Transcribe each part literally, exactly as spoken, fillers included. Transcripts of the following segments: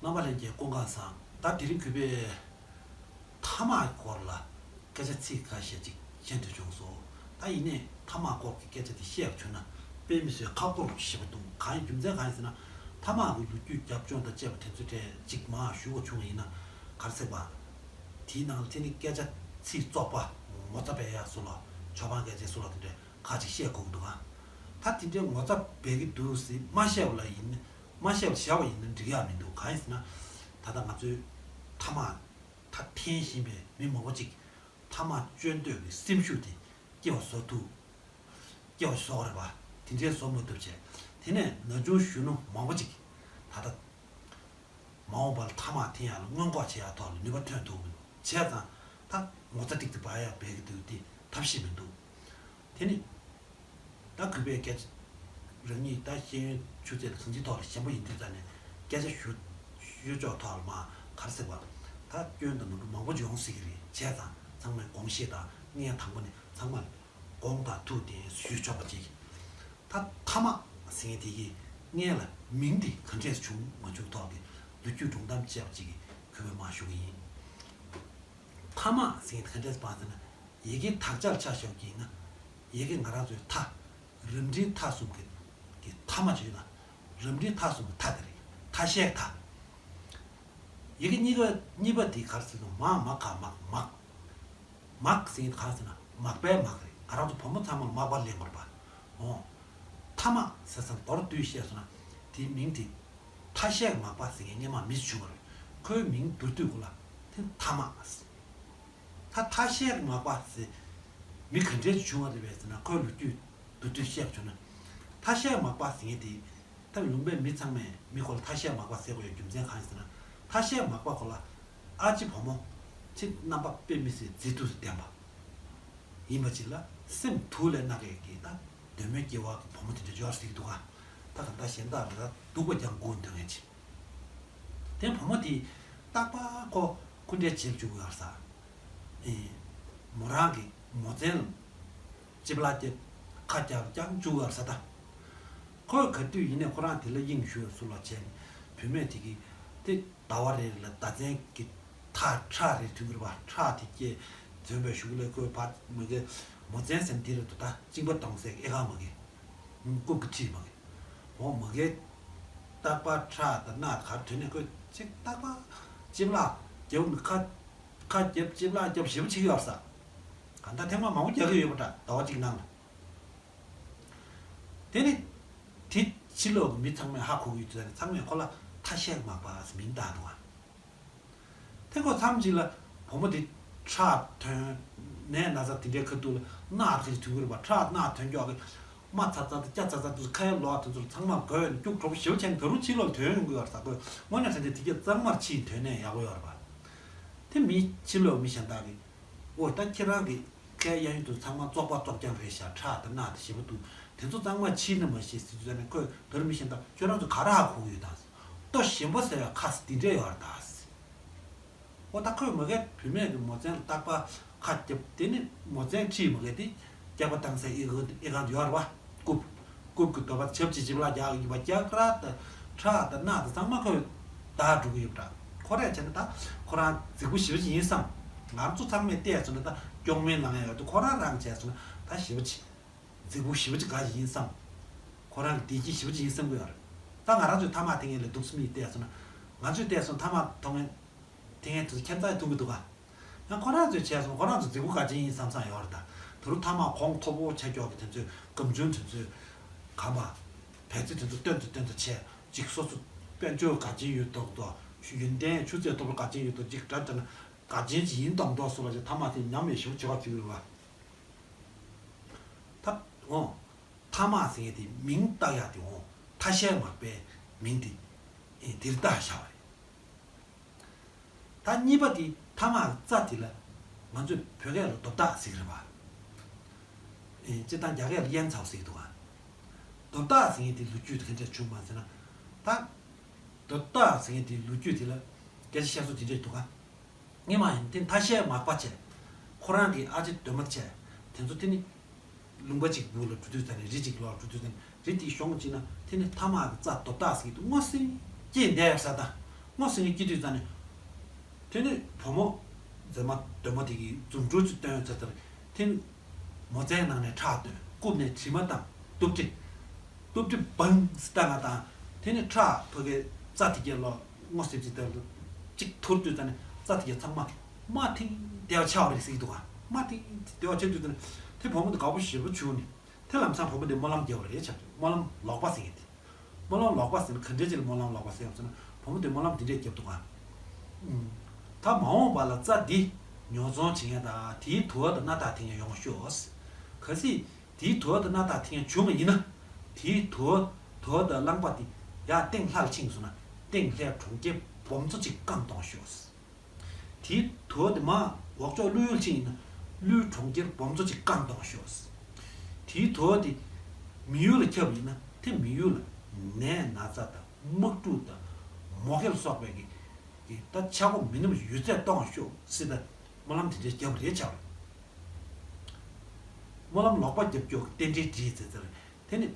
རྣམ་པ་ལྷན་རྒྱས་སྐུ་ཁམས་བཟང་། ད་དེ་རིང་གུས་པས་ཐ་མག་སྐོར་ལ་སྐད་ཆ་ཚིག་ཁ་ཤས་ཅིག་བཤད་འདོད་བྱུང་སོང་། ད་ཡིན་ནའི་ཐ་མག་སྐོར་གྱི་སྐད་ཆ་དེ་བཤད་པ་བྱུང་ན་དཔེ་མི་སྲིད་ཁག་པོ་ཞེ་པོ་འདུག་གང་ཡིན་རྒྱུ་མཚན་གང་ཡིན་ཟེར་ན། ཐ་མག་གི་ལོ་རྒྱུས་རྒྱབ་ལྗོངས་དང་བཅས་པ་དེ་ཚོའི་གྲས་ཅིག་མར་ཞུ་དགོས་བྱུང་བ་ཡིན་ན། ག་རེ་ཟེར་བ། དེའི་ནང་ལ་དེ་ནི་སྐད་ཆ་ཚིག་བཙོག་པ། ངོ་ཚ་བས་ཡ་སུ་ལ། ཆོས་འབངས་སྐད་ཆ་སུ་ལ་དེ་འདྲས་ཁ་ཅིག་བཤད་དགོས་ཀྱི་འདུག་ག་ད་དེ་འདྲའི་ངོ་ཚ་བས་ཀྱི་འདུག་ཟེར་མ་བཤད་པ་ལ་ཡིན། མ་བཤད་པ་བཞག་པ་ཡིན་ན་འགྲིག་ཡག་མི་འདུག་གང་ཡིན་ཟེར་ན། ད་ལྟ་ང་ཚོའི་ཐ་མག་ད་འཐེན་བཞིན་པའི་མི་མང་པོ་ཅིག་ཐ་མག་སྤྱོད་འདོད་ཀྱི་སེམས་ཤུགས་དེ་སྐྱེ་བ་བཟོ་ཐུབ། སྐྱེ་བ་བཟོ་བ་རེད་པ། དེ་འདྲའི་བཟོ་མ་ཐུབ་བྱས། དེ་ནས་ན་ཆུང་གཞོན་ནུ་མང་པོ་ཅིག་ད་ལྟ་མ་འོངས་པ་ལ་ཐ་མག་འཐེན་ཡག་ལ་སྔོན་འགོག་བྱེད་ཡག་ཐོག་ལ་ནུས་པ་ཐོན་ཐུབ་མི་འདུག་བྱས་ཙང་ད་ངོ་ཚ་ཏིག་ཏིག་བ་ཡག་བས་ཀྱི་འདུག་དེ་ཐབས་ཤེས་མི་འདུག་དེ་ནི། ད་གུས་པས་སྐད་ཆ། རང་ཉིད་ད་ཤེས་ཡོན་ཆུ་ཚད་དང་གང་ཅིའི་ཐོག་ལ་ཞན་པོ་ཡིན་དུས་ཙང་ནས་སྐད་ཆ་ཞུ། ཞུ་ཕྱོགས་ཐོག་ལ་མ་ག་རེ་ཟེར་བ། ད་སྐྱོན་དང་ནོར་འཁྲུལ་མང་པོ་ཡོང་སྲིད་ཀྱི་རེད། བྱས་ཙང་ཚང་མས་དགོངས་བཞེས་དང་། ངས་དང་པོ་ནས་ཚང་མ་ལ་དགོངས་དག་ཐུགས་བདེན་ཞུ་ཆོག་པ་ཅིག་ད་ཐ་མག་ཟེར་མཁན་དེ་གི་སྔོན་ལ་མིང་དེ་ག་འདྲས་བྱུང་མ་བྱུང་ཐོག་གི་ལོ་རྒྱུས་སྒྲུང་གཏམ་བཅས་པ་ཅིག་གི་གུས་པས་མ་ཞུ་གི་ཡིན། ཐ་མག་ཟེར་མཁན་དེ་ག་འདྲས་སྤང་ཟེར་ན། ཡི་གེ་དག་ཆ་ལ་ཆ་བཞག་གི་ཡིན་ན། ཡི་གེ་ང་རང་ཚོའི་ཐ། རབ་འབྲིང་ཐ་གསུམ་གྱི་གི་ཐ་མ་བྱས་ན། རབ་འབྲིང་ཐ་གསུམ་གྱི་ཐ་དེ་རེད། ཐ་ཤལ་ཐ། ཡི་གེ་གཉིས་ཀ་གཉིས་པ་དེ་ག་རེ་ཟེར་ན། མ་མ་ག་མག་མག་མག་ཟེར་མཁན་དེ་ག་རེ་ཟེར་ན། མག་པའི་མག་རེད། ང་རང་ཚོ་བུ་མོ་ཚང་མ་ལ་མག་པ་ལེན་དགོས་རེད་པ། འོ། ཐ་མག་ཟེར་ཙང་མདོར་བསྡུས་བཤད་སོང་ན། དེའི་མིང་དེ་ཐ་ཤལ་མག་པ་ཟེར་མཁན་སྔོན་མ་མི་ཞིག་བྱུང་བ་རེད། ཁོའི་མིང་བསྡུ་དུས་གོ་ལ་དེ་ཐ་མག་ཟེར། ད་ཐ་ཤལ་མག་པ་ཟེར་མི་ག་འདྲས་བྱུང་བ་རེད་པས་ཟེར་ན། ཁོའི་ལོ་རྒྱུས་མདོར་བསྡུས་བཤད་བྱུང་ན། ཐ་ཤལ་མག་པ་ཟེར་མཁན་དེ། ད་ལུང་པའི་མི་ཚང་མས་མི་ཁོ་ལ་ཐ་ཤལ་མག་པ་ཟེར་དགོས་ཡག་རྒྱུ་མཚན་གང་ཡིན་ཟེར་ན། ཐ་ཤལ་མག་པ་ཁོ་ལ་ཨ་ཅེ་བུ་མོ་ཚེ་རྣམ་པ་དཔེ་མི་སྲིད་མཛེས་སྡུག་ཏུ་ལྡན་པ་ཡིན་པ་ཅིག་ལ་སེམས་སྡུག་ལས་མནར་མཁན་གྱི་ད་གདོད་མའི་སྐྱེ་བོ་གི་བུ་མོ་དེ་འདྲ་འབྱོར་སྲིད་འདུག་ག་ད་ག་ད་གཞན་དག་ལ་ད་སྡུག་པ་རྐྱང་སྒུག་འདོད་མཁན་ཅིག་དེ་བུ་མོ་དེས་རྟག་པར་ཁོ་སྐུ་འདྲ་བྱེད་བཅུག་གི་ཡོད་ས། ཨེ། མོ་རང་གི་མོ་མཚན་ལ་ཅིབ་ལ་ཅིབ་ཁ་རྒྱབ་རྐྱང་བཅུག་ཡོད་ས་ད། ཁོས་ག་དུས་ཡིན་ནའི་ཁོ་རང་དེ་ལ་དབྱིངས་ཞུགས་སུ་ལ་བྱས་ནས་བུད་མེད་དེ་གིས་དེ་ཟླ་བ་རེ་ལ་ཟླ་མཚན་གྱི་ཐག་ཁྲག་རེ་ཐོན་གྱི་རེད་པ། ཁྲག་དེ་སྐྱེས་འཛོམས་པའི་གཞུག་ལས་ཁོས་ཕར་མ་གི་མོ་མཚན་ཟེར་འདི་རེད་འདུག་ད་གཅིན་པ་གཏོང་སའི་ཨེ་ཁ་མ་གི་རྐུབ་ཀྱི་འཁྲིས་མ་གི་འོ་མ་གི་རྟག་པར་ཁྲག་དང་རྣག་ག་རེ་ཐོན་ནས་ཁོས་ཅིག་རྟག་པར་ཅིབ་ལ་རྒྱབ་ནས་ཁ་ཁ་རྒྱབ་ཅིབ་ལ་རྒྱབ་ཞེ་པོ་བྱེད་ཀྱི་ཡོད་ས། གང་ལྟར་ཐེངས་མ་མང་པོ་རྒྱག་གི་ཡོད་པ་འདྲ། ཟླ་བ་གཅིག་ནང་ལ། དེ་ནི་དེ་ཕྱི་ལོགས་ཀྱི་མི་ཚང་མས་ཧ་གོ་གི་ཡོད་དུས་ཚང་མས་ཁོ་ལ་ཐ་ཤལ་མག་པ་ཟེར་མིང་བཏགས་འདུག་ག་དེ་ཁོ་མཚམས་གཅིག་ལ་བུ་མོ་དེ་ཁྲག་ཐོན། ནད་ན་ཚ་དེ་འདྲའི་ཁ་ཐུག་ལ་རྣག་ཁ་ཅིག་ཐོན་གྱི་རེད་པ། ཁྲག་རྣག་ཐོན་ཀྱོག་གི་རྨ་ཚ་ཚ་དང་སྐྱ་ཚ་ཚ་དུས་ཁ་ཡ་ལོག་དེ་ཚོ་ཚང་མ་གོས་ནས་སྐྱུག་བྲོ་པོ་ཞེ་པོ་བྱས་ནས་ད་རུང་ཕྱི་ལོགས་ལ་ཐོན་ཡོང་གི་ཡོད་རེད་ས། ཁོས་དངོས་གནས་དྲང་གནས་དེ་གས་གཙང་མར་ཕྱིས་ཐོན་ནས་ཡག་པོ་ཡོད་རེད་པ། དེ་མི་ཕྱི་ལོགས་མི་གཞན་དག་གིས་འོ་ད་ཁྱེད་རང་གི་ཁའི་གཡས་གཡོན་དུ་ཚང་མ་བཙོག་པ་བཙོག་རྐྱང་རེད་ཤག་ཁྲག་དང་རྣག་དང་ཞེ་པོ་འདུག་དེ་ཚོ་གཙང་མ་ཕྱིས་ན་མ་ཤེས་ཟེར་དུས་ཙང་ནས་ཁོས་ད་རུང་མི་གཞན་དག་ཁྱོད་རང་ཚོ་ག་རེ་ཧ་གོ་གི་ཡོད་དམ། ལྟོ་ཞིམ་པོ་ཟེར་བའི་ཁ་ཟེར་འདི་འདྲས་ཡོད་རེད་ད་ཟེར། འོ་ད་ཁོས་མ་གིའི་བུད་མེད་ཀྱི་མོ་མཚན་ལ་རྟག་པར་ཁ་རྒྱབ། དེ་ནི་མོ་མཚན་ཁྲིད་མ་གིའི་དེ་སྐྱག་པ་བཏང་སའི་ཨེ་ཁུང་ཨེ་ཁུང་དེ་ཡོད་རེད་པ། རྐུབ། རྐུབ་ཀྱི་དོ་པ་ཆབ་ཅིག་ཅིབ་ལ་རྒྱག་ཡོད་པ། སྐྱག་ར་དང་ཁྲག་དང་རྣག་དང་ཚང་མ་ཁོས་བདག་འགྲོ་གི་ཡོད་པ་འདྲ། ཁོ་རས་བྱས་ན་ད་ཁོ་རང་རྫིག་པོ་ཞེ་པོ་ཅིག་ཡིན་བསམ། ང་ཚོ་ཚང་མས་བལྟས་སོང་ན་ད་སྐྱོག་མིན་ལངས་ཡ་ཡོད་དུས་ཁོ་རང་རང་བྱས་སོང་ན་ད་ཞེ་པོ་ཅིག་རྫིག་པོ་ཞེ་པོ་ཅིག་ག་ཞིག་ཡིན་བསམ། ཁོ་རང་གི་བདེ་སྐྱིད་ཞེ་པོ་ཅིག་ཡིན་བསམ་གི་ཡོད་རེད། ད་ང་རང་ཚོའི་ཐ་མག་འཐེན་མཁན་ལས་སྡུག་ཙམ་ཡིན་བལྟས་སོང་ན། ང་ཚོས་བལྟས་སོང་ཐ་མག་འཐུང་མཁན་འཐེན་མཁན་དེ་ཚོ་ཁྱད་མཚར་འཐུང་གི་འདུག་ག་ཡང་ཁོ་རང་ཚོས་བྱས་སོང་ཁོ་རང་ཚོ་རྫིག་པོ་ག་ཅིག་ཡིན་བསམ་བསམ་ཡོད་རེད་ད། ད་རུང་ཐ་མག་གོང་མཐོ་པོ་ཆ་ཀྱོག་གི་དེ་ཚོས་སྒམ་ཆུང་དེ་ཚོས་གམ་པ། བལ་རྩེ་དེ་ཚོ་སྟོན་དུ་སྟོན་དུ་བྱས་ཅིག་སོ་སོ་དཔལ་འབྱོར་ག་ཅིག་ཡོད་མདོག་མདོག་ཡོན་ཏན་ཆུ་ཚད་མཐོ་པོ་ག་ཅིག་ཡོད་མདོག་ཅིག་འདྲ་འདྲ་ན་ག་ཅིག་ཅིག་ཡིན་མདོག་མདོག་སོགས་ལ་ཅིག་ཐ་མག་དེ་ཉམས་ཡས་ཞེ་པོ་བྱེད་པ་ཅིག་རེད་བ། ད་འོང་། ཐ་མག་ཟེར་མཁན་དེ་མིང་བཏགས་ཡག་དེ་འོང་ཐ་ཤལ་མག་པའི་མིང་དེ་ཨེ་འདིར་བཏགས་བཞག་པ་རེད། ད་གཉིས་པ་དེ་ཐ་མག་གི་རྩ་དེ་ལ་ང་ཚོས་བོད་སྐད་ལ་རྡོབ་ཐག་ཟེར་གི་རེད་པ། ཨེ་སྤྱིར་བཏང་རྒྱ་སྐད་ལ་ཡན་ཚའོ་ཟེར་གི་འདུག་ག་རྡོབ་ཐག་ཟེར་མཁན་དེ་ལོ་རྒྱུས་དེ་ག་འདྲ་བྱུང་བ་ཟེར་ན། ད་རྡོབ་ཐག་ཟེར་མཁན་དེ་ལོ་རྒྱུས་དེ་ལ་སྐད་ཆ་བཤད་སྲོལ་དེ་འདྲ་འདུག་ག་སྔོན་མ་ཡིན་དེ་ཐ་ཤལ་མག་པ་བྱས། ཁོ་རང་གི་ཨ་ཅེ་སྡོད་མ་བྱས། དེ་ཚོ་དེ་ནི་ལུང་པ་གཅིག་སྦུག་ལ་འགྲོ་དུས་ཙ་ནས་རི་གཅིག་ལོག་འགྲོ་དུས་ཙ་ནས་རི་དེའི་གཞོང་གཅིག་ན་དེ་ནི་ཐ་མག་གི་རྩ་རྡོབ་ཐག་ཟེར་གྱི་འདུག་སྔོ་སེར་སྐྱེས་བསྡད་ཡོད་ས་དང་ སྔོ་སེང་གེ་སྐྱེས་དུས་ཙ་ནས། དེ་ནས་བུ་མོ་མཛེས་མ་གདོལ་མ་དེ་གིས་རྫུ་འཕྲུལ་ཅིག་བཏོན་ཚར་ཚར། དེ་ནས་མོ་རྩའི་ནང་ནས་ཁྲག་བཏོན། རྐུབ་ནས་དྲི་མ་བཏང་། གཏུབ་གྲི། གཏུབ་གྲི་བང་སི་བཏང་ང་དང་། དེ་ནས་ཁྲག་ཕ་གའི་རྩ་དེ་གའི་ལོག་སྔོ་སིབ་སིབ་དེ་ལ་གཅིག་འཐུར་དུས་ཙ་ནས་རྩ་དེ་གའི་ཚང་མ་མ་ཐིང་དེ་བ་ཆགས་པ་རེད་ཟེར་གྱི་འདུག་ག་མ་ཐིང་དེ་བ་ཆགས་དུས་ཙ་ནས་དེ་བུ་མོ་དེ་དགའ་པོ་ཞེ་པོ་བྱུང་ནས། དེ་ལམ་སང་བུ་མོ་དེ་སྨོན་ལམ་རྒྱབ་པ་རེད་ཆགས་འདུག་སྨོན་ལམ་ལོག་པ་ཟེར་གྱི་དེ། སྨོན་ལམ་ལོག་པ་ཟེར་ན་ག་འདྲས་ཅིག་ལ་སྨོན་ལམ་ལོག་པ་ཟེར་ཡོང་ཟེར་ན། བུ་མོ་དེ་སྨོན་ལམ་འདི་འདྲས་བརྒྱབ་འདུག་ག་ད་མ་འོངས་པ་ལ་རྩྭ་འདི་ཉོ་ཚོང་བྱེད་མཁན་དང་དེའི་དུ་བ་དང་སྣ་ཐག་འཐེན་མཁན་ཡོང་ཤོག་གལ་སྲིད་དེའི་དུ་བ་དང་སྣ་ཐག་འཐེན་མཁན་བྱུང་བ་ཡིན་ན། དེའི་དུ་བ་དུ་བ་དང་རླངས་པ་དེ་ཡར་སྟེང་ལྷར་ཕྱིན་སོང་ན། སྟེང་ལྷའི་གྲོང་ཁྱེར་སྦོམ་ཚོ་གཅིག་བཀང་གཏོང་ཤོག་དེའི་དུ་བ་དེ་མར་འོག་ཕྱོགས་ཀླུ་ཡུལ་ཕྱིན་ཡིན་ན། ཀླུའི་གྲོང་ཁྱེར་སྦོམ་ཚོ་གཅིག་བཀང་གཏོང་ཤོག་དེའི་དུ་བ་དེ་མི་ཡུལ་ལ་ཁྱབ་ཡིན་ན། དེ་མི་ཡུལ་ལ་ནད་ན་ཚ་དང་དམག་འཁྲུག་དང་མུ་གེ་ལ་སོགས་པའི་གི་གི་ད་ཆག་སྒོ་མི་ནུབ་ཡོད་ཚད་གཏོང་ཤོག་ཟེར། ད་སྨོན་ལམ་དེ་འདྲའི་བརྒྱབ་རེད་ཆགས། སྨོན་ལམ་ལོག་པ་བརྒྱབ་རྒྱུ་རྟེན་འབྲེལ་འགྲིག་ཟེར་ཟེར། དེ་ནི་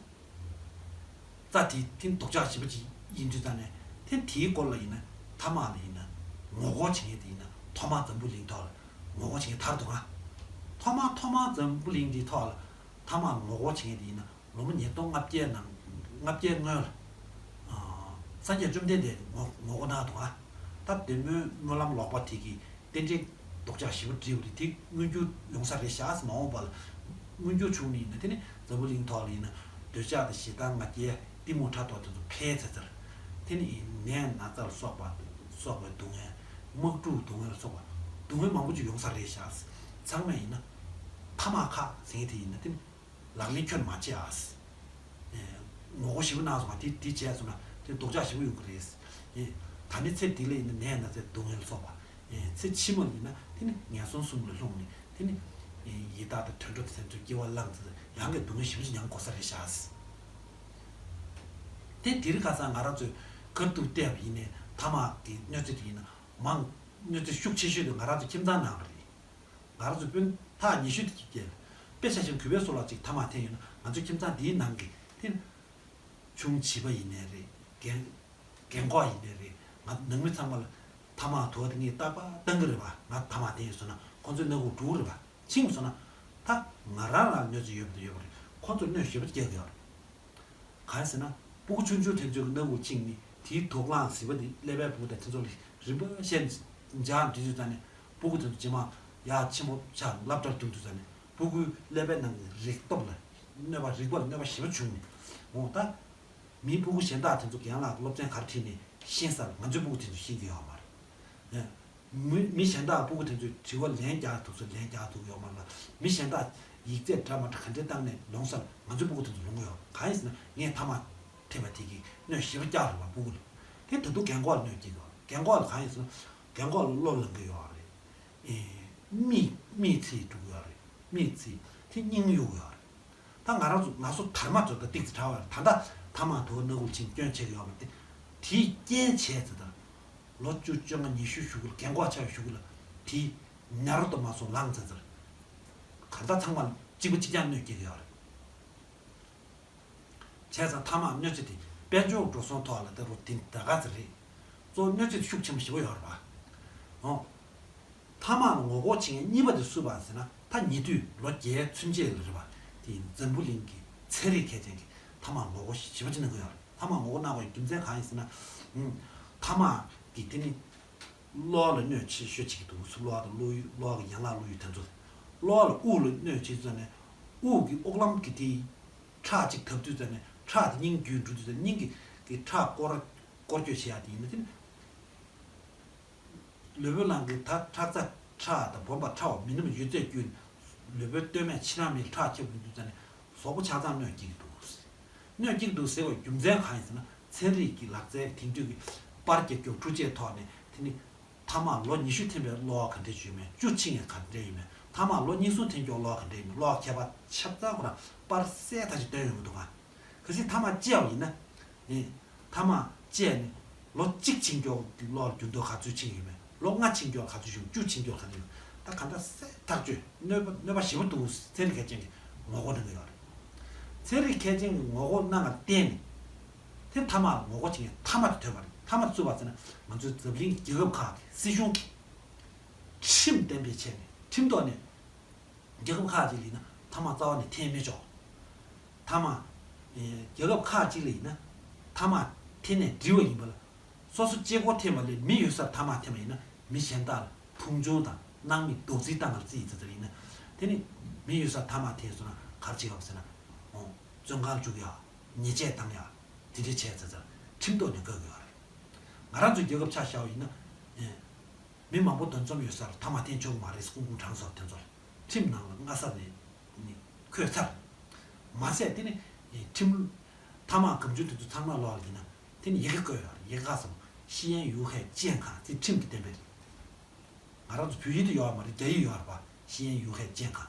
རྩྭ་དེ་དེ་ནི་སྡུག་ཅག་ཞེ་པོ་ཅིག་ཡིན་དུས་ཙ་ནས། དེ་དེའི་སྐོར་ལ་ཡིན་ན་ཐ་མག་ལ་ཡིན་ན་ངོ་རྒོལ་བྱེད་མཁན་དེ་ཡིན་ན་ཐོག་མར་འཛམ་བུ་གླིང་ཐོག་ལ་ངོ་རྒོལ་བྱེད་མཁན་དར་འདུག་ག་ཐོག་མར་ཐོག་མར་འཛམ་བུ་གླིང་འདིའི་ཐོག་ལ་ཐ་མག་ངོ་རྒོལ་བྱེད་མཁན་དེ་ཡིན་ན་ལོ་ངོ་ཉིས་སྟོང་ལྔ་བརྒྱའི་ནང་ལྔ་བརྒྱའི་སྔོན་ལ། ཨ། སངས་རྒྱས་བཅོམ་ལྡན་འདས་ངོ་ངོ་རྒོལ་གནང་འདུག་ག་ད་བདེ་སྨོན་སྨོན་ལམ་ལོག་པ་དེ་གིས་རྟེན་འབྲེལ་སྡུག་ཅག་ཞེ་པོ་འགྲིག་པ་རེད། དེ་མངོན་འགྱུར་ཡོང་ས་རེད་ཤག་མ་འོངས་པ་ལ་མངོན་འགྱུར་བྱུང་ནས་ཡིན་ན། དེ་ནི་འཛམ་བུ་གླིང་ཐོག་ལ་ཡིན་ན་འདོད་ཆགས་དང་ཞེ་སྡང་ང་རྒྱལ་གཏི་མུག་ཕྲག་དོག་དེ་ཚོ་འཕེལ་ཚར་ཚར། དེ་ནི་ནད་ན་ཚ་ལ་སོགས་པ་སོགས་པའི་སྡུག་བསྔལ། དམག་འཁྲུག་སྡུག་བསྔལ་ལ་སོགས་པ་སྡུག་བསྔལ་མང་པོ་ཅིག་ཡོང་ས་རེད་ཤག་ཚང་མས་ཡིན་ན་ཐ་མག་ཁ་ཟེར་མཁན་དེ་ཡིན་ན་དེ་ནི། ལག་ལེན་ཁྱོན་མ་བྱེད་ཨ། ངོ་རྒོལ་ཞེ་པོ་གནང་སོང་བ་དེ་དེ་བྱས་སོང་ན་དེ་སྡུག་ཅག་ཞེ་པོ་ཡོང་གི་རེད། ད་ནི་ཚེ་འདི་ལ་ཡིན་ན་ནད་ན་ཚའི་སྡུག་བསྔལ་སོགས་པ། ཚེ་ཕྱི་མ་ལ་ཡིན་ན་དེ་ནི་ངན་སོང་གསུམ་ལ་ལྷུང་ནས་དེ་ནི་ཡི་དྭགས་དང་དུད་འགྲོ་དེ་ཚོའི་སྐྱེ་བ་བླངས་ཚེ་ཡང་གི་སྡུག་བསྔལ་ཞེ་པོ་ཅིག་མྱང་དགོས་ས་རེད་ཤག་དེ་དེ་རིང་ཁ་སང་ང་རང་ཚོས་ཁ་ཐུག་བལྟས་པ་ཡིན་ནའི་ཐ་མག་གི་གནོད་འཚེ་དེ་ཡིན་ན་མང་གནོད་འཚེ་ཤུགས་ཆེ་ཤོས་དེ་ང་རང་ཚོ་ཁྱིམ་ཚང་ནང་ལ་རེད། ང་རང་ཚོ་སྤུན་ཐག་ཉེ་ཤོས་དེ་གི་སྐད་ལ། དཔེ་ཆ་བཞག་ན་གུས་པའི་སོ་ལོག་ཅིག་ཐ་མག་འཐེན་ཡོད་ན་ང་ཚོའི་ཁྱིམ་ཚང་འདིའི་ནང་གི་དེ་ཆུང་བྱིས་པ་ཡིན་ནའི་རེད། རྒན་རྒན་གོག་ཡིན་ནའི་རེད། ང་ནང་མི་ཚང་མ་ལ་ཐ་མག་དུ་བ་དེ་ངས་རྟག་པར་བཏང་གི་རེད་པ། ང་ཐ་མག་འཐེན་ཡོད་སོང་ན་ཁོང་ཚོའི་སྣ་ཁུག་འགྲོ་གི་རེད་པ། ཕྱིན་སོང་ན་ད་ང་རང་རང་གནོད་འཚེ་ཡོད་པ་དང་ཡོད་པ་རེད། ཁོང་ཚོར་གནོད་ཞེ་པོ་སྐྱེལ་གི་ཡོད་རེད། གང་ཡིན་ཟེར་ན། སྤུ་གུ་ཆུང་ཆུང་དེ་ཚོའི་སྣ་ཁུག་བཅིངས་ནས་དེའི་དུག་རླངས་ཟིལ་པ་དེ་ཀླད་པའི་སྤུ་གུ་དང་དེ་ཚོ་ལ་རིམ་པ་བཞིན་འཇགས་འགྲོ་དུས་ཙ་ནས་སྤུ་གུ་དེ་ཚོ་རྗེས་མ་ཡར་ཆེན་པོ་ཆགས་སློབ་གྲྭར་འགྲོ་དུས་ཙ་ནས་སྤུ་གུའི་ཀླད་པའི་ནང་གི་རིག་སྟོབས་ལ་གནོད་པ། རིག་པ་ལ་གནོད་པ་ཞེ་པོ་བྱུང་ནས། འོ་ད་མིའི་སྤུ་གུ་གཞན་དག་དེ་ཚོ་རྒན་ལགས་སློབ་ཚན་ག་རེ་ཁྲིད་ནས་ཤེས་ས་ལ་ང་ཚོའི་སྤུ་གུ་དེ་ཚོ་ཤེས་ཀྱི་ཡོད་མ་རེད། མི་མི་གཞན་དག་སྤུ་གུ་དེ་ཚོས་དྲི་བ་ལན་རྒྱག་ཐུབ་ས་ལན་རྒྱག་ཐུབ་ཡོད་མ་རེད་ལ། མི་གཞན་དག་ཡིག་ཚད་འདྲ་མ་འདྲ་ག་འདྲས་བཏང་ནས་ལོངས་ས་ལ་ང་ཚོའི་སྤུ་གུ་དེ་ཚོ་ལོངས་ཡོད། གང་ཡིན་ཟེར་ན་ངས་ཐ་མག་འཐེན་པ་དེ་གིས་གནོད་ཞེ་པོ་བསྐྱལ་རེད་པ་སྤུ་གུ་ལ། དེ་ད་དུང་རྒན་གོག་ལ་གནོད་སྐྱེལ་གི་ཡོད་རེད། རྒན་གོག་ལ་གང་ཡིན་ཟེར་ན་རྒན་གོག་ལ་བློ་ལང་གི་ཡོད་རེད། ཨེ། མིག་མིག་ཚིག་འགྲོ་གི་ཡོད་རེད། མིག་ཚིག་དེ་སྙིང་གཡུག་གི་ཡོད་རེད། ད་ང་རང་ཚོ་ན་སོ་དར་མ་ཚོ་ད་ཏིག་ཙི་དྲག་པ་རེད། ད་ལྟ་ཐ་མག་དུ་བ་སྣ་ཁུག་བཅིངས་སྐྱོན་བྱེད་ཀྱི་ཡོད་མ་རེད། དེ་རྐྱེན་བྱས་ཙི་ད་ལོ་བཅུ་བཅོ་ལྔ་ཉི་ཤུ་གཞུག་གུ་ལ་རྒན་གོག་ཆགས་གཞུག་གུ་ལ་དེ་ཉར་དུ་མ་སོང་ལངས་ཙི་ཙི་རེད། ག་ད་ཚང་མ་གཅིག་པ་གཅིག་རྐྱང་གནོད་སྐྱེལ་གྱི་ཡོད་རེད། བྱས་ཙང་ཐ་མག་གནོད་འཚེ་དེ་དཔལ་འབྱོར་འགྲོ་སོང་ཐོག་ལ་ད་རུང་དེ་ད་ག་ཙི་རེད། གཙོ་བོ་གནོད་འཚེ་དེ་ཤུགས་ཆེན་པོ་ཞེ་པོ་ཡོད་རེད་པ། འོ། ཐ་མག་ལ་ངོ་རྒོལ་བྱེད་མཁན་གཉིས་པ་དེ་སུ་བ་ཟེར་ན། ད་ཉེ་དུས་ལོ་བརྒྱད་ཚུན་ཆད་ལ་རེད་པ། དེ་འཛམ་བུ་གླིང་གི་ཚན་རིག་མཁས་ཅན་གྱིས་ཐ་མག་ངོ་རྒོལ་ཞེ་པོ་ཅིག་གནང་གི་ཡོད་རེད། ཐ་མག་ངོ་རྒོལ་གནང་བའི་རྒྱུ་མཚན་གང་ཡིན་ཟེར་ན། ཨུམ། ཐ་མག་གིས་དེ་ནི་གློ་བ་ལ་གནོད་ཆེ་ཤོས་བྱེད་ཀྱི་འདུག་གློ་བ་དང་གློ་ཡུ་གློ་བ་གི་ཡན་ལག་གློ་ཡུ་དེ་ཚོ། གློ་བ་ལ་དབུགས་ལ་གནོད་བྱེད་ཙ་ནས་དབུགས་ཀྱི་དབུགས་ལམ་གྱི་དེ་ཁྲག་ཅིག་འཐབ་དུས་ཙ་ནས་ཁྲག་དེ་སྙིང་རྒྱུད་འགྲོ་དུས་ཙ་ནས་སྙིང་གི་གི་ཁྲག་སྐོར་སྐོར་སྐྱོད་བྱེད་ཡག་དེ་ཡིན་ན་དེ་ནི། ལུས་པོའི་ནང་གི་ད་ཁྲག་རྩ་ཁྲག་དང་སྦོམ་པ་ཁྲག་མི་སྣབས་ཡོད་ཚད་བརྒྱུད་ནས་ལུས་པོའི་སྟོད་སྨད་ཕྱི་ནང་མི་ལ་ཁྲག་ཁྱབ་ཡོང་དུས་ཙ་ནས་གཟུགས་པོ་ཆ་ཚང་གནོད་སྐྱེལ་གྱི་འདུག་གནོད་སྐྱེལ་གྱི་འདུག་ཟེར་བའི་རྒྱུ་མཚན་གང་ཡིན་ཟེར་ན། ཚན་རིག་གི་ལག་རྩལ་དེང་དུས་ཀྱི་པར་རྒྱག་རྒྱུ་འཕྲུལ་ཆས་ཐོག་ནས་དེ་ནི་ཐ་མག་ལོ་ཉི་ཤུ་འཐེན་པའི་གློ་བ་ག་འདྲས་ཡོད་མེད། བཅུ་ཕྱིན་ཡང་ག་འདྲས་ཡོད་མེད། ཐ་མག་ལོ་གཉིས་གསུམ་འཐེན་ཀྱོག་གློ་བ་ག་འདྲས་ཡོད་མེད། གློ་བ་ཁྱད་པར་ཆ་ཚང་ཁོ་རང་པར་གསལ་ཐག་ཆོད་སྟོན་ཡོང་གི་འདུག་ག་གལ་སྲིད་ཐ་མག་བཅད་པ་ཡིན་ན། ཨེ། ཐ་མག་བཅད་ནས་ལོ་གཅིག་ཕྱིན་ཀྱོག་གི་གློ་བ་འགྱུར་ལྡོག་ག་ཚོད་ཕྱིན་ཡོད་མེད། ལོ་ལྔ་ཕྱིན་ཀྱོག་ག་ཚོད་བྱུང་། བཅུ་ཕྱིན་ཀྱོག་ག་ཚོད་བྱུང་། ད་ག་འདྲ་གསལ་ཐག་ཆོད་གནོད་པ་གནོད་པ་ཞེ་པོ་འདུག་ཚན་རིག་མཁས་ཅན་གྱིས་ངོ་རྒོལ་གནང་གི་ཡོད་རེད། ཚན་རིག་མཁས་ཅན་གྱིས་ངོ་རྒོལ་གནང་བར་བརྟེན་ནས། དེ་ཐ་མག་ལ་ངོ་རྒོལ་བྱེད་མཁན་ཐ་མག་དེ་ཐོན་པ་རེད། མཐའ་མར་བཙུགས་པ་ཟེར་ན་ང་ཚོའི་འཛམ་གླིང་རྒྱལ་ཁབ་ཁག་གི་སྲིད་གཞུང་གི་ཁྲིམས་གཏན་འབེབས་བྱས་ནས་ཁྲིམས་ཐོག་ནས། རྒྱལ་ཁབ་ཁག་ཅིག་ལ་ཡིན་ན་མཐའ་མ་རྩ་བ་ནས་འཐེན་མི་ཆོག་མཐའ་མ། ཨེ། རྒྱལ་ཁབ་ཁག་ཅིག་ལ་ཡིན་ན་མཐའ་མ་འཐེན་ནས་འགྲིག་པ་ཡིན་པ་ལ། སོ་སོ་གཅིག་པོ་འཐེན་པ་ལས་མི་ཡོད་སར་མཐའ་མ་འཐེན་པ་ཡིན་ན་མི་གཞན་དག་ལ་མཐོང་ཆུང་དང་སྣང་མེད་རྡོག་རྫིས་བཏང་བར་བརྩིས་ཙི་ཙི་ཡིན་ན། དེ་ནི་མི་ཡོད་སར་མཐའ་མ་འཐེན་སོང་ན་ག་རེ་བྱེད་དགོས་ཟེར་ན། ཨོ། བཙོན་ཁང་བཅུག་ཡ། ཉེས་ཆད་བཏང་ཡ། དེ་འདྲ་བྱས་ཙི་ཙི་ཁྲིམས་ཐོག་ནས་བཀག་གི་ཡོད་རེད། ང་རང་ཚོའི་རྒྱལ་ཁབ་ཆ་བཞག་པ་ཡིན་ན། ཨེ། མི་མང་པོ་འདུ་འཛོམས་ཡོད་སར་མཐའ་མ་འཐེན་ཆོག་གི་མ་རེད། སྐུ་ཁུངས་དྲང་སོགས་དེ་ཚོར་ཁྲིམས་ནང་ལ་སྔ་ས་ནས་ནི་འཁོད་ཚར། མ་ཟད་དེ་ནི་ཁྲིམས་མཐའ་མ་གང་བྱུང་དེ་ཚོ་ཚང་མ་ལོག་ལ་ཡིན་ན་དེ་ནི་ཡི་གེ་བཀོད་ཡོད་རེད། ཡི་གེ་ཁ་སང་西安有害健康དེ་ཁྲིམས་ཀྱི་གཏན་འབེབས་རེད། ང་རང་ཚོ་བོད་ཡིག་ཏུ་ཡོད་མ་རེད། རྒྱ་ཡིག་ཡོད་རེད་པ།西安有害健康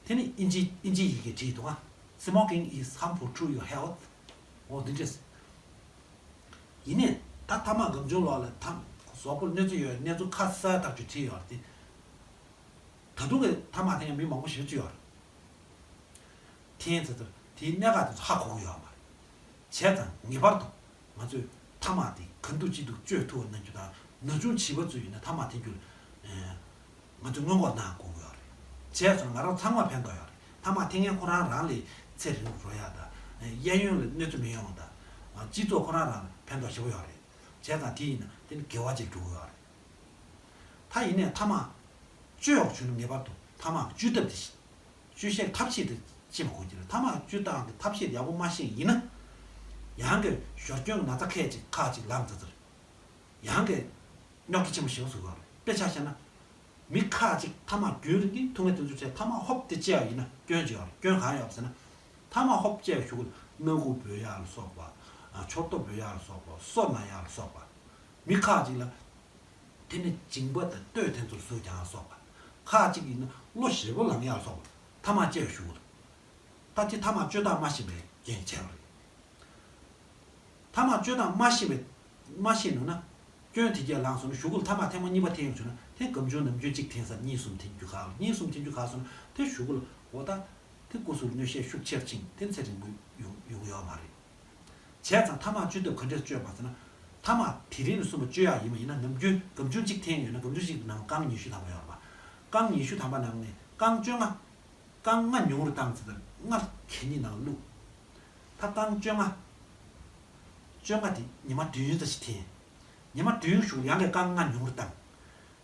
དེ་ནི་ཨིན་ཇི་ཨིན་ཇི་ཡི་གེ་བྲིས་འདུག་ཨ། Smoking is harmful to your health འོ་འདི་འདྲས། ཡིན་ནའི་ད་མཐའ་མ་གང་བྱུང་ལོག་ལ་ཐམ་གཟུགས་པོར་གནོད་འཚེ་ཡོད་གནས་ཚུལ་ཁ་གསལ་ཐག་ཆོད་བྲིས་ཡོད་རེད་དེ། ད་དུང་གི་མཐའ་མ་འཐེན་མཁན་མི་མང་པོ་ཞེ་པོ་ཅིག་ཡོད་རེད། འཐེན་ཚེ་ཚར་དེའི་གནད་འགག་དེ་ཚོ་ཧ་གོ་གི་ཡོད་མ་རེད། བྱས་ཙང་ངེས་པར་དུ་ང་ཚོས་མཐའ་མ་དེ་ག་འདུག་ཅི་འདུག་བཅོས་ཐུབ་པ་གནང་རྒྱུ་དང་ན་ཆུང་བྱིས་པ་ཚོ་ཡིན་ན་མཐའ་མ་འཐེན་རྒྱུ་ལ། ང་ཚོས་སྔོན་འགོག་གནང་དགོས་ཀྱི་ཡོད་རེད། བྱས་ཙང་ང་རང་ཚང་མ་ཕན་ཐོགས་ཡོད་རེད། མཐའ་མ་འཐེན་མཁན་ཁོ་རང་རང་ལ་ཚེ་རིང་རོ་ཡག་དང་གཡས་གཡོན་ལ་གནོད་འཚེ་མི་ཡོང་དང་། སྤྱི་ཚོགས་ཁོ་རང་རང་ལ་ཕན་ཐོགས་ཞེ་པོ་ཡོད་རེད། བྱས་ཙང་དེ་ཡིན་ན་དེ་ནི་དགེ་བ་ཅིག་འགྲོ་གི་ཡོད་རེད། ད་ཡིན་ནའི་མཐའ་མ་བཅོས་ཡོག་བྱུང་ན་ངེས་པར་དུ་མཐའ་མ་བཅོས་ཐབས་དེ་བཅོས་ཤེས་ཐབས་ཤེས་དེ་ཤེས་པ་དགོས་ཀྱི་རེད། མཐའ་མ་བཅོས་སྟངས་དེ་ཐབས་ཤེས་དེ་ཡག་པོ་མ་ཤེས་ཡིན་ན། ཡང་གི་ཞོར་སྐྱོན་གྱི་ན་ཚ་ཁག་ཅིག་ཁག་ཅིག་ལངས་ཙི་ཙིར། ཡང་གི་རྙོག་དྲ་ཆེན་པོ་ཞིག་བཟོ་གི་རེད། དཔེ་ཆ་བཞག་ན། མི་ཁག་ཅིག་མཐའ་མ་རྒྱུན་རིང་གི་ཐུག་ངན་དེ་ཚོ་བྱས་མཐའ་མ་ཧོབ་དེ་བཅད་པ་ཡིན་ན་སྐྱོན་ཅིག་ཡོད་རེད། སྐྱོན་གང་ཡོད་ཟེར་ན། མཐའ་མ་ཧོབ་བཅད་པའི་གཞུག་གུ་སྣ་ཁུག་འབོད་ཡག་ལ་སོགས་པ། མཆུ་ཏོ་འབོད་ཡག་ལ་སོགས་པ། སོ་ན་ཡག་ལ་སོགས་པ། མི་ཁག་ཅིག་ལ། དེ་ནི་མཇིང་པ་དང་སྟོད་དེ་ཚོར་ཟུག་རྒྱག་ཡག་ལ་སོགས་པ། ཁག་ཅིག་ཡིན་ན་གློ་ཞེ་པོ་ལངས་ཡག་ལ་སོགས་པ། མཐའ་མ་བཅད་པའི་གཞུག་གུ། ད་དེ་མཐའ་མ་བཅོས་སྟངས་མ་ཤེས་པའི་རྐྱེན་བྱས་པ་རེད། མཐའ་མ་བཅོས་སྟངས་མ་ཤེས་པའི་མ་ཤེས་ནུས་ན། སྐྱོན་དེ་གས་ལངས་སོང་ན་གཞུག་གུ་ལ་མཐའ་མ་ཐེངས་མ་གཉིས་པ་འཐེན་ཡོང་བྱུང་ན་དེ་གང་བྱུང་ནམ་རྒྱུན་གཅིག་འཐེན་ས་གཉིས་གསུམ་འཐེན་རྒྱུ་ག་ལ། གཉིས་གསུམ་འཐེན་རྒྱུ་ག་སོང་ན་དེ་གཞུག་གུ་ལ་འོ་ད། དེ་སྐུ་གཟུགས་ལ་གནོད་ཤན་ཤུགས་ཆེར་ཕྱིན་དེ་ཚེ་རིང་པོ་ཡོང་ཡོང་གི་ཡོད་མ་རེད། བྱས་ཙང་མཐའ་མ་བཅོས་ཐབས་ག་འདྲས་བཅོས་པ་ཟེར་ན། མཐའ་མ་དེ་རིང་ནས་གསུམ་པ་བཅོས་ཡག་ཡིན་པ་ཡིན་ན་ནམ་རྒྱུན་གང་བྱུང་གཅིག་འཐེན་ཡོད་ན་གང་བྱུང་གཅིག་ནང་རྐང་ཉི་ཤུ་ཐམ་པ་ཡོད་རེད་པ། རྐང་ཉི་ཤུ་ཐམ་པ་ནང་ནས་རྐང་བཅོ་ལྔ། རྐང་ལྔ་ཉུང་རུ་བཏང་ཚེ་ལྔ་གད་སྙིགས་ནང་བླུགས། ད་རྐང་བཅོ་ལྔ། བཅོ་ལྔ་དེ་ཉི་མ་བདུན་ཙམ་ཞིག་འཐེན། ཉི་མ་བདུན་གཞུག་ཡང་ལས་རྐང་ལྔ་ཉུང་རུ་བཏང་།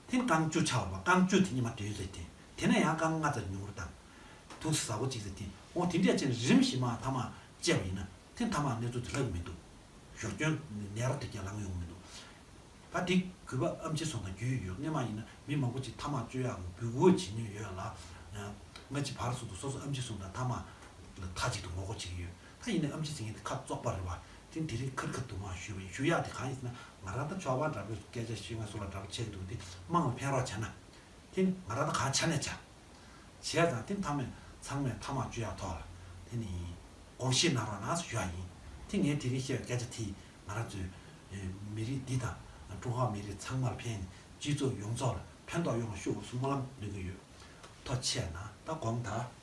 དེ་ནི་རྐང་བཅུ་ཆགས་པ། རྐང་བཅུ་དེ་ཉི་མ་བདུན་ཙམ་འཐེན། དེ་ནས་ཡང་རྐང་ལྔ་ཙམ་ཉུང་རུ་བཏང་། དུག་ཟ་གོ་གཅིག་ཙམ་འཐེན། འོ་དེ་འདྲས་བྱས་ནས་རིམ་བཞིན་མ་མཐའ་མ་བཅད་པ་ཡིན་ན་དེ་མཐའ་མ་གནས་ཚུལ་དེ་ལྷག་གི་མི་འདུག་ཞོར་སྐྱོན་ནད་རོ་དེ་གས་ལངས་ཡོང་གི་མི་འདུག་ད་དེ་གུས་པ་ཨེམ་ཆི་ཚོ་དང་རྒྱུས་ཡོད། སྔོན་མ་ཡིན་ན་མི་མང་པོ་ཅིག་མཐའ་མ་བཅོས་ཡག་གི་འབོད་སྐུལ་བྱེད་མྱོང་ཡོད་ལ། ང་ཅིག་བར་སོང་དུས་སོ་སོ་ཨེམ་ཆི་ཚོ་དང་མཐའ་མ་ལ་མཐའ་གཅིག་ཏུ་ངོ་རྒོལ་བྱེད་ཀྱི་ཡོད། ད་ཡིན་ནའི་ཨེམ་ཆི་ཟེར་མཁན་དེ་ཁ་བཙོག་པ་རེད་བ། དེ་དེ་རིང་ཁེར་ཁེར་དུ་མ་ཞུས་པ་ཡིན། ཞུ་ཡག་དེ་གང་ཡིན་ཟེར་ན་ང་རང་ད་ཕྱོགས་པ་འདྲ་པོའི་སྐད་ཆ་བཤད་ང་སུ་ལ་འདྲ་པོ་བྱེད་ཀྱི་འདུག་དེ་དམངས་ལ་ཕན་རོགས་བྱས་ན། དེ་ང་རང་ད་གང་བྱས་ནས་བྱ། བྱས་ཙང་དེ་མཐའ་མ་ཚང་མས་མཐའ་མ་བཅོས་ཡག་ཐོག་ལ་དེ་ནི་དགོངས་བཞེས་གནང་རོགས་གནང་ཞུ་ཡག་ཡིན། དེ་ངས་དེ་རིང་བཤད་པའི་སྐད་ཆ་དེ་ང་རང་ཚོའི་མི་རིགས་འདི་དང་ཀྲུང་ཧྭ་མི་རིགས་ཚང་མར་ཕན། སྤྱི་ཚོགས་ཡོངས་རྫོགས་ལ་ཕན་ཐོགས་ཡོང་བ་ཤོག་ཟེར་སྨོན་ལམ་འདོན་གྱི་ཡོད། ཐུགས་རྗེ་གནང་། ད་དགོངས་དག